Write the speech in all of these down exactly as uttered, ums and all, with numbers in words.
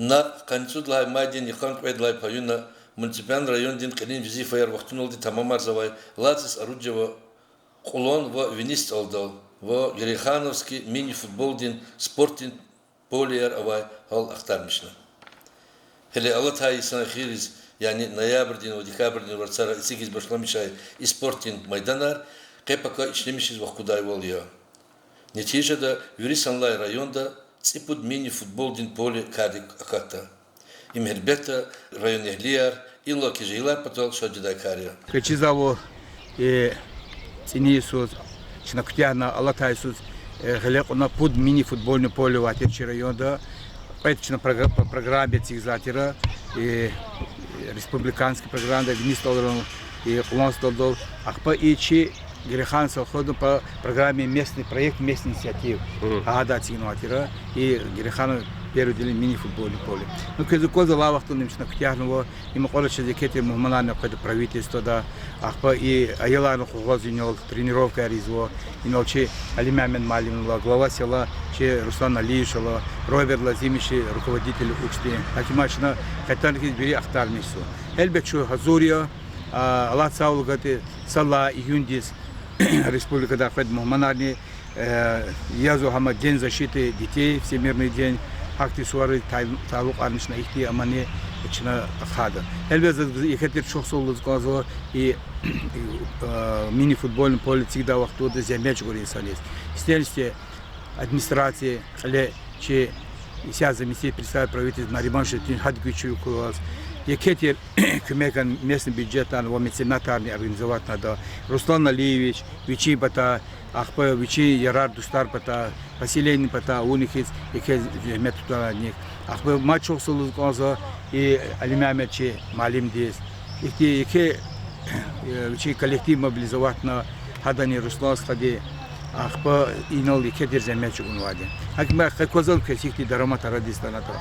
На къанни цӀуд лагьай майдин йикъан кьвед лагьай паюна муниципальный райондин кьилин везифаяр вахтуналди тамамарзавай Лацис Арудж ава Кьулан ва Вини СтӀалдал ва Герейхановский мини-футболдин спортдин полеяр авай гьал ахтармишна. Гьеле алатай йисан эхирриз, яни ноябрдин ва декабрдин варцара эцигиз башламишай и спортдин майданар къе-пака ишлемишиз вахкудайвал я. Нетижада вири санлай районда цӀипуд мини-футболдин поле кардик акатда. Им, гьелбетда, районэгьлияр, иллаки жегьилар патал шад жедай кар я. Къе чизвайвал, э, цӀинин йисуз, чна куьтягьна алатай йисуз, э, гъиле кьуна пуд мини-футбольный поле авай тир чи районда. Кьвед чна програ-, по программе эцигзавай тир, э, республиканский программада, Вини СтӀалрал, э, Кьулан СтӀалдал. Ахпа и чи Герейхан совхозда по программе местный проект, местный инициатив. Гьада эцигнавай тир и Герейхановский первый отделение мини-футбольный поле. Ну, квез аквазва, алай вахтунда им чна куьтягьнава, им кьван чаз еке тир мугьманарни къведа правительствода, ахпа и аяларни къугъваз инал тренировкаяр ийизва, инал чи Алимегьамед муаллимни ала, глава села чи Руслан Алиевич ала, Роберт Лазимович руководитель учти, гьакӀ им чна къе-пака хьиз вири ахтармишзава. Гьелбет, чун гьазур я, а, Аллагьди сагъвал гайитӀа, сад лагьай июндиз республикадай къведа мугьманарни, э, язва гьам День защиты детей, Всемирный день, гьахьтин сувариз та-, талукьарни чна ихьтин амани чна ахъайда. Гьелбет, заз еке тир чухсагъул лугьуз кӀанзава и, э, мини-футбольный поле эцигдай вахтунда зегьмет чӀугур инсанриз. Сифтени-сифте администрация, кьиле чи исятда заместитель председателя правительства Нариман Шуьртуьнов гьадан гуьч-куьмекдалди, еке тир куьмекар местный бюджетдин ва меценатарни организовать авунвайди я. Руслан Алиевич вичин патай, ахпа вичин ярар-дустар патай, поселение патай авуна хьиз еке зегьмет тутунвайди я. Ахпа мад чухсагъул лугьуз кӀанзава и Алимегьамед чи муаллимдиз. Ихьтин еке, э, вичин коллектив мобилизовать авуна, гьадани, Руслан стхади, ахпа инал еке тир зегьмет чӀугунвайди я. ГьакӀ им къе аквазва, квез ихьтин дарамат арадиз атанатӀа.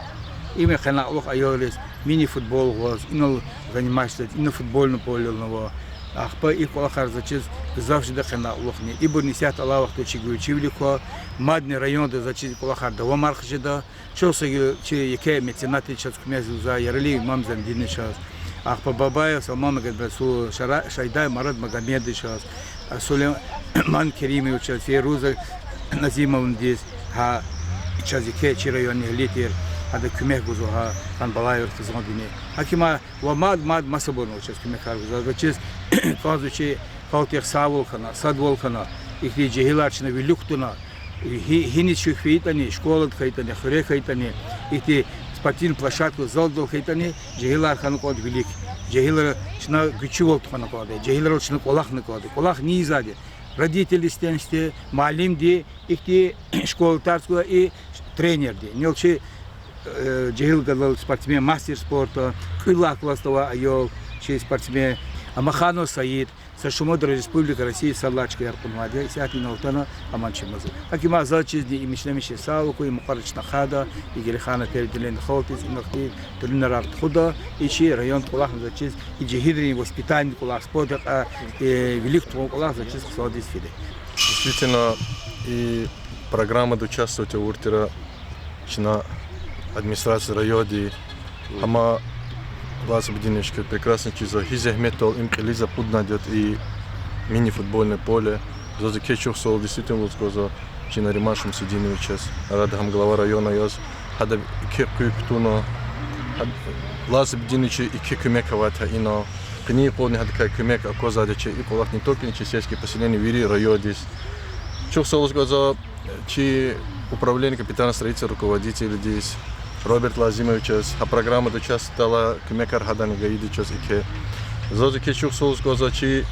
Им къенин кьулухъ аялриз мини-футбол гваз, инал заниматься, ина футбольный поле ава. Ахпа и кӀвалахар заз чиз гзаф жеда къенин кьулухъни. Ибурни исятда алай вахтунда чи гуьрчивилик ква, мадни районда заз чиз и кӀвалахар давамар хъжеда. Чухсагъул чи еке меценатри чаз куьмек гузвай Яралиев Имам Зайнутдиновичаз, ахпа Бабаев Салман Магомедович, Шара-, Шайдаев Марат Магомедовичаз, а, Сулейман Керимовичаз, Фейруза Назимовнадиз, гьа чаз еке чи райондин эгьли тир, гьада куьмек гузва гьа Ханбалаеврин хизандини. ГьакӀ им ва мад, мад масабурни чаз куьмекар гузва. Заз чиз кӀанзава чи халкьдихъ сагъвал хьана, садвал хьана, ихьтин жегьилар чна вилик кутуна, гьи-, гьиниз чуьхъ фейитӀани, школада хьайитӀани, хуьре хьайитӀани, ихьтин спортивный площадка, залдал хьайитӀани, жегьилар хьана кӀанда вилик. Жегьилрал чна гуьчвал тухвана кӀанда, жегьилрал чна кӀвалахна кӀанда. КӀвалах ни ийизвайди я? Родительди, сифтени-сифте муаллимди, ихьтин школа тарс гузвай и тренерди. Инал чи, э, жегьил гадал спортсмен, мастер спорта, кьуьд лагьай классда авай аял, чи спортсмен Амаханов Саид, са шумудра республика, Россия сад лагьай чкаяр кьунвайди я, исятда инал атана, аман чимаза. ГьакӀ им заз чизни им ишлемишиз сагъвал гуй, и мукьвара чна ахъайда, и Герейхановский первый отделениедин халкьдиз, инал ихьтин тренерар тухуда, и чи райондин кӀвалахни заз чиз, и жегьилрин воспитаниедин кӀвалах, спорт, э, вилик тухун кӀвалах заз чиз хъсандиз фида. Действительно, и программада участвовать авур тир чна администрация районди, гьам Лаз Абидинович прекрасно чизва, гьи зегьметдал им кьилиз акъуднавайди я и мини-футбольное поле. Заз еке чухсагъул действительно лугьуз кӀанзава чи Нариман Шамсудиновичаз, арада гьам глава района яз, гьада еке къуьн кутуна, гьад-, Лаз Абидиновича еке куьмек авайди я инал. Къенин юкъузни гьадакай куьмек аквазвайди я чи и кӀвалах не только чи сельский поселение, вири райондиз. Чухсагъул лугьуз кӀанзава чи управление капитального строительства руководительдиз Роберт Лазимовичаз, гьа программада участвовать авай, куьмекар гьадани гайиди чаз еке. Заз еке чухсагъул лугьуз кӀанзава чи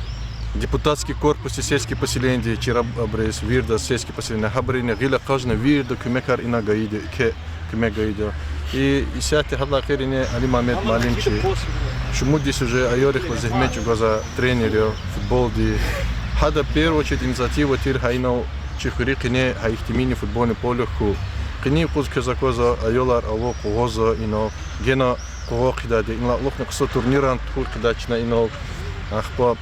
депутатский корпусди сельский поселениеди, чирабриз, вирида сельский поселение, гьабурни гъил акъажна, вирида куьмекар ина гайиди, еке куьмек гайиди я. И исятда гьадалай эхирни Алимегьамед муаллим чи шумуд йис уже аялрихъ галаз зегьмет чӀугвазвай тренер я футболди. Гьада в первую очередь инициатива тир гьа инал чи хуьруьз къене гьа ихьтин мини-футбольное поле хьун. Къенин юкъуз квез аквазва, аялар ава, къугъвазва инал, гена къугъваз хъийидайди я, инлай кьулухъни хъсан турнирар тухуз хъийидай чна инал. Ахпа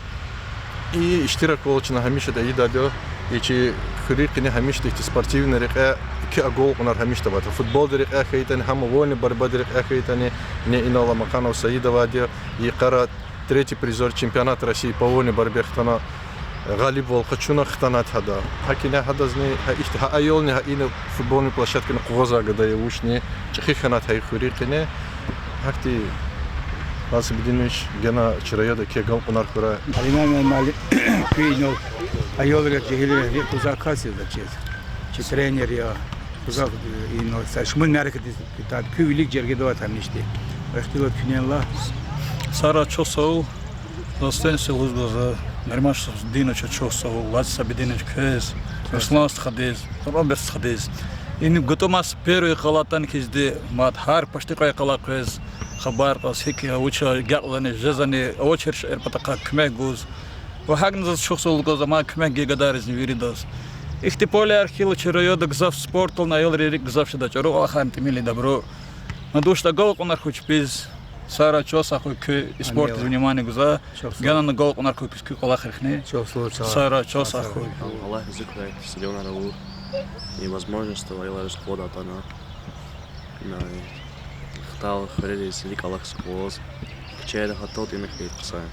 и иштираквал чна гьамиша ийидайди я. И чи хуьруьн къене гьамиша ихьтин спортивный рекьяй, куь агалкьунар гьамиша авайтӀа. Футболдин рекьяй хьайитӀани, гьам вольный борьбадин рекьяй хьайитӀани, не инал Маканов Саид авайди я, и йикъара третий призёр чемпионата России по вольной борьбе хтана, гъалибвал къачуна хтанатӀа гьада. ГьакӀни гьадазни, гьа ихьтин, гьа аялни, гьа ина футбольный площадкани къугъвазвай гада я вучни, чӀехи хьанатӀа гьа и хуьруьн къене. Гьахьтин, Лаз Сабидинович, гена чи районда куь агалкьунар хьурай. Алиман муаллим, куь инал аялриз, жегьилриз рикӀ кузвай кас я заз чиз. Чи тренер я. Гзаф, э, инал са шумуд мярекатдиз, куь вилик жергеда аватӀа гьамишди. Ихтилат куьне лагь. Сара, чухсагъул. Застен селуз база. Нариман Шамсудинович, чухсагъул. Лаз Сабидинович квез. Руслан стхадиз, Роберт стхадиз. Ина гатӀумаз первый къаладин хьизди, мад гьар пашни кьве къала къвез, хабар кьаз, гьикӀ я, вуч я, гекъзани, жезвани, авачир шейэр патахъай куьмек гуз. Ва гьакӀни заз чухсагъул гуз, амай куьмек гуй гадайризни виридаз. Ихьтин полеяр хьайила чи районда гзаф спортдални аялрин рикӀ гзаф жеда, чӀуру кӀвалахарни тӀимил ийида абуру. Надушда агалкьунар хьуй чпиз. Сара, чухсагъул хьуй куь и спортдиз внимание гузвай. Генани агалкьунар хьуй куь кӀвалахрихъни. Сара, чухсагъул хьуй. Аллагь рази хьурай, стадионар авур. И возможность авай аялриз къугъваз атана. Хтал хуьрериз рикӀ алахъ къугъваз. Куьчеда гьатал тӀимил хьайитӀа хъсан я.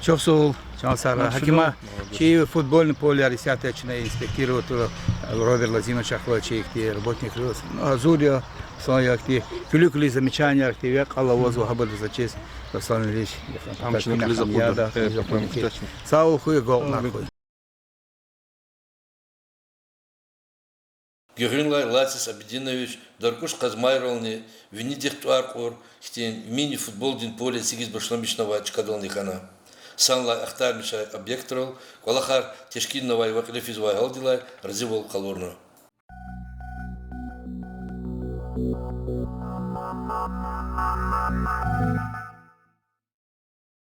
Чухсагъул, чан Сара. Гьакиман, чи футбольный полеяр исятда чна инспектировать авур, Роберт Лазинович ахвай чи ихьтин работникриз. Ну, гьазур я, хъсан я ихьтин, куьлуь-куьлуь замечанияр, ихьтин векь алаз ва гьабуруз чиз, Руслан Ильич, сагъ хьуй, агалкьунар хьуй. Гуьгъуьнлай Лаз Сабидинович Даркуш Къазмайрални винидихъ тӀвар кьур хьтин мини-футболдин поле эцигиз башламишнавай чкадални хьана. Санлай ахтармишай объектрал кӀвалахар тешкилнавай ва кьиле физвай гьалдилай разивал къалурна.